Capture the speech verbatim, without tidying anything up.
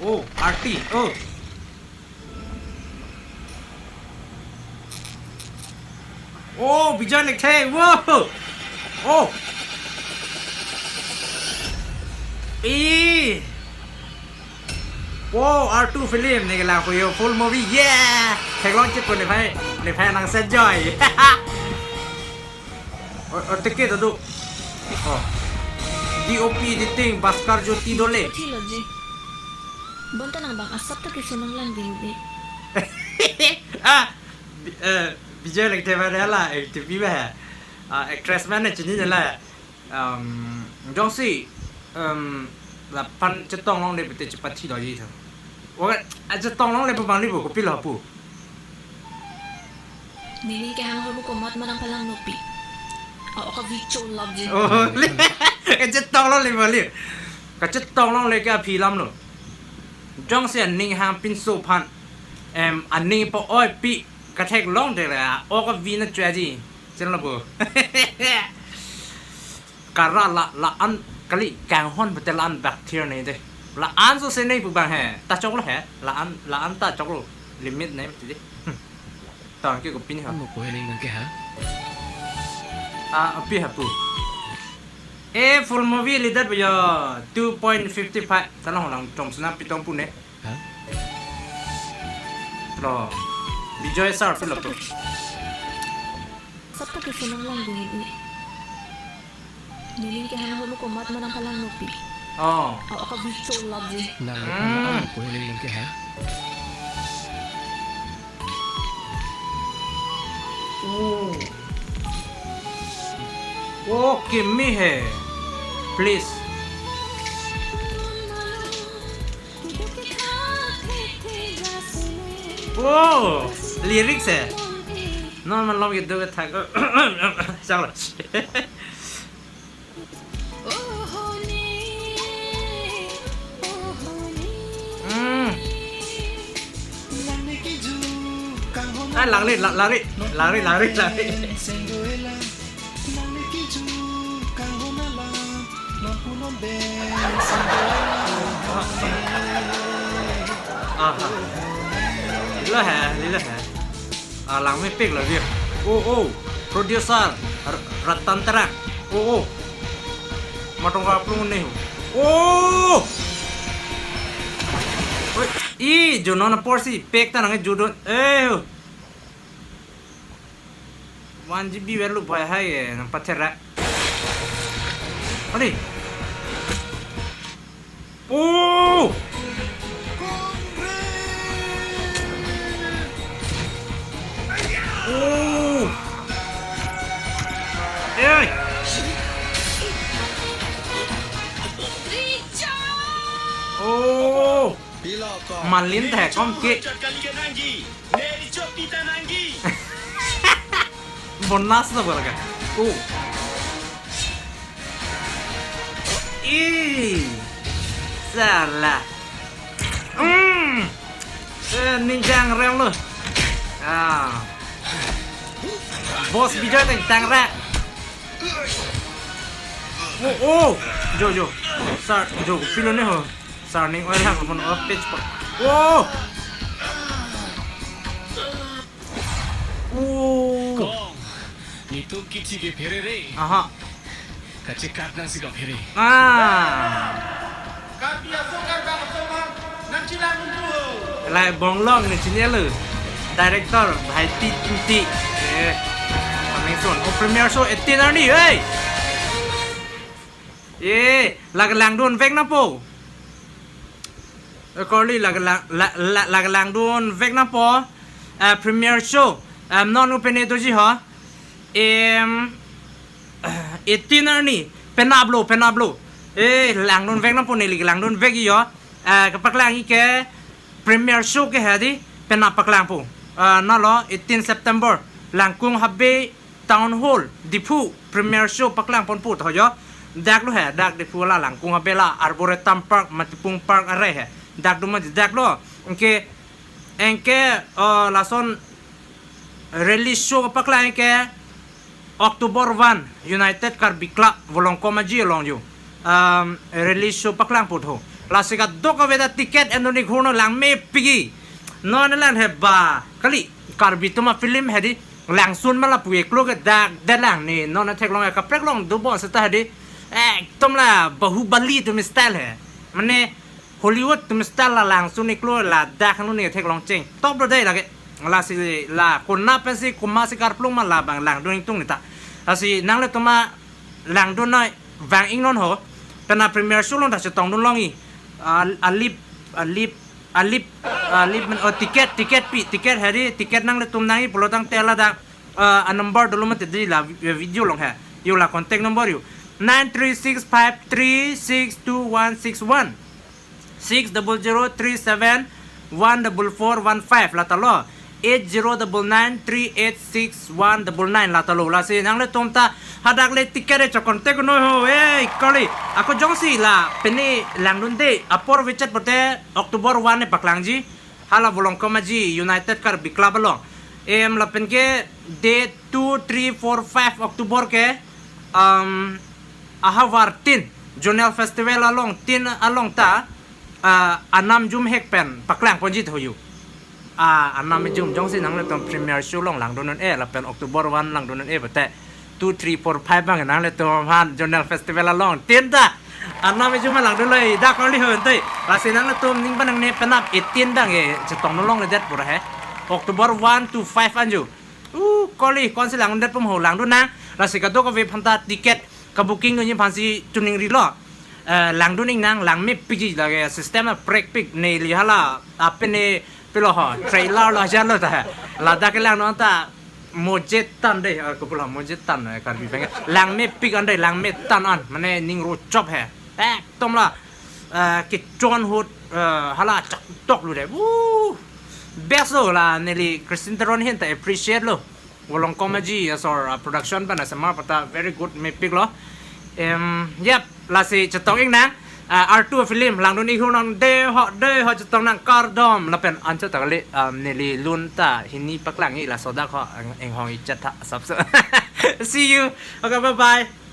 Oh, R T. Oh. Oh, Bijoy Lekthe. Wow. Oh. E. Wow, R two film ne kelang ko yo full movie. Yeah. Theklong chit ko ne phai. Ne phai nang se joy. Oh, oh, ticket ado. Oh. D O P editing Bhaskar Jyoti Dole. Thilo ji. Bonta nang bang asap ta keso nang lang ding di. Ah, Bi- eh, Bijoy Lekthe ba de la, eh, T V ba. Ah, actress man ne chini de la. Um, jongsi, um, lapen chetong longle pute chepathi do ji tho. Oke, ah, chetong longle pu bang li bu, kopilo pu. Neli kehang ahormu komat manang palang nopi. Oh, ka video love ji. Oh, le. Kachetong longle bali. Kachetong longle ke aphi lam lo. Jongsi aning hang pinso aphan. Em, aning po oi pi kathek long de la. Oh, ka vina chua ji. Chen lo bu. Kara la, la-an kali kanghon pute la-an bacteria ne de. La-an so se ne pu bang he. Ta choklo he. La-an, la-an ta choklo. Limit ne ti de. Hmm. Ta ke ko pin ha. Ano ko hening nang ke ha? Ah, api ha pu. Eh, full movie lidat bu yo two point fifty five. Tala holang chom sena pitong pu ne. Ha? Lo. Bijoy sir film lo. Sab ta keso nang lang ding di. Neli kehang ahormu komat manang palang nopi. Oh. Oh, ka video love ji. Nang Hmm. Ano ko hening nang ke ha? Oh. Oh, give me he. Please. Oh, lyrics he. Non malom gitu ke thak. Chalo. Hmm. Ah, langli, la-, langli, langli, langli, langli. Aha. Lilo he, lilo he. Ah, lang mepik lo vir. Oh, oh. Producer R-, Ratan Terang. Oh, oh. Matong ka plung ne. Oh. Oi, i, jo non apor si pek ta nang jo don. Eh. One G B value bai hai, eh, nang patherak. Ani. Oh! Oh! Eh! Oh! Malin thek kom ke. Bonus na bola ka. Oh. Ih. Salah. Hmm. Eh, ninjang rem lo. Ah. Boss Bijoy teng tang rek. Oh, oh. Jo, jo. Sir, jo, pilo ne ho. Sir ning oil hak pon off page pa. Oh. Oh. Kong, netum kithi ke phere re. Aha. Kachekat nang si kaphere. Ah. Karbi aso karbak aso bang nang chilang untu ho. Lai bonglong ne chini lo. Director Bhai T T. Eh. Coming soon. Oh, premiere show eighteen arni, hey. Eh, lag langdun vek na po. Eh, Corley lag lang, la, la, lag langdun vek na po. Eh, premiere show. Em, non upene doji ho. Em, eighteen arni. Penap lo, penap lo. Eh, langdun vek na po neli langdun vek yo. Eh, kapaklang ke premiere show ke hadi penap paklang po. Eh, nalo eighteen September. Langkung Habe Town Hall, Diphu, premiere show paklang pon pu tho yo. Dak lo he, dak Diphu la Langkung Habe la Arboretum Park, Matipung Park are he. Dak do ma dak lo. Anke, anke, uh, lason release show paklang ke October one, United Karbi Club, Volongkom Aji along yo. Um, release show paklang pu tho. Lasi kadokave ta ticket en dun ik hur non, langmepik ik. Non lang he ba. Kali, Karbi atum a-film hedi. Langsun ma lapu iklo ke dak de lang ne. Non theklong kaprek long dobom seta hedi. Ekdom la Bahubali atum style he. Mane Hollywood atum style la langsun iklo ladak hanu ne theklong cheng. Top lo dei lake. Lasi la konat pensi komatsi karplung ma labang langdun ingtung ne ta. Lasi nanglitum ma langdun noi vang ik non ho. Pen a-premiere show along ta chetong dun long ik. Al-, alip, alip, alip, alip men, oh, ticket, ticket pi, ticket hedi, ticket nanglitum nang ik pulo tangte ladak, ah, a-number dolo mati di la vi-, video along he. Yo la contact number yo. Nine three six five three six two one six one. Six double zero three seven one double four one five la ta lo. Eight zero double nine three eight six one double nine la ta lo. Lasi nanglitum ta hadak le ticket e cho contact noi ho. Eh, kali. Ako jongsi la pini langdunde apor vechat pote October one ne paklangji. Hala Volongkom Aji United Karbi Club along. Em lapen ke date two, three, four, five October ke, um, ahavar tin Zonal Festival along tin along ta, ah, anam jum hek pen paklang ponji tho yo. Ah, anam jum jongsi nanglitum premiere show along langdun un-e lapen October one langdun un-e bate two, three, four, five bang nanglitum aphan Zonal Festival along tin ta anam jum langdun lo dak kali ho ente. Lasi nanglitum ning panang ne penap eighteen bang e chetong dun longledet pura he. October one to five anju. Uh, kali konsi langdundet pum ho langdun nang. Lasi kadokave aphan ta ticket kabooking dunji aphansi choningri lo. Eh, langdun ik nang, langmepik ik lake, system aprekpik, neli hala apene pilo ho, trailer lo ajan lo ta. Ladak ke lang non ta moje tan dei, ah, kopilo moje tan, eh, Karbi pen ke. Langmepik an dei, langmetan an, mane ning rochop he. Ekdom la, eh, kechon ahut, eh, hala chak tok lo dei. Woo! Best lo la neli Christine Teron ahin ta appreciate lo. Volongkom Aji asor, ah, production pen asema pata very good mepik lo. Em, yep, lasi chetong ik nang, ah, R two film langdun ik hur non de ho, de ho chetong nang kardom lapen anchot ta kali, ah, neli lun ta hini paklang ik laso dak ho, eng-, enghong ik chat tha sap so. See you. Okay, bye bye.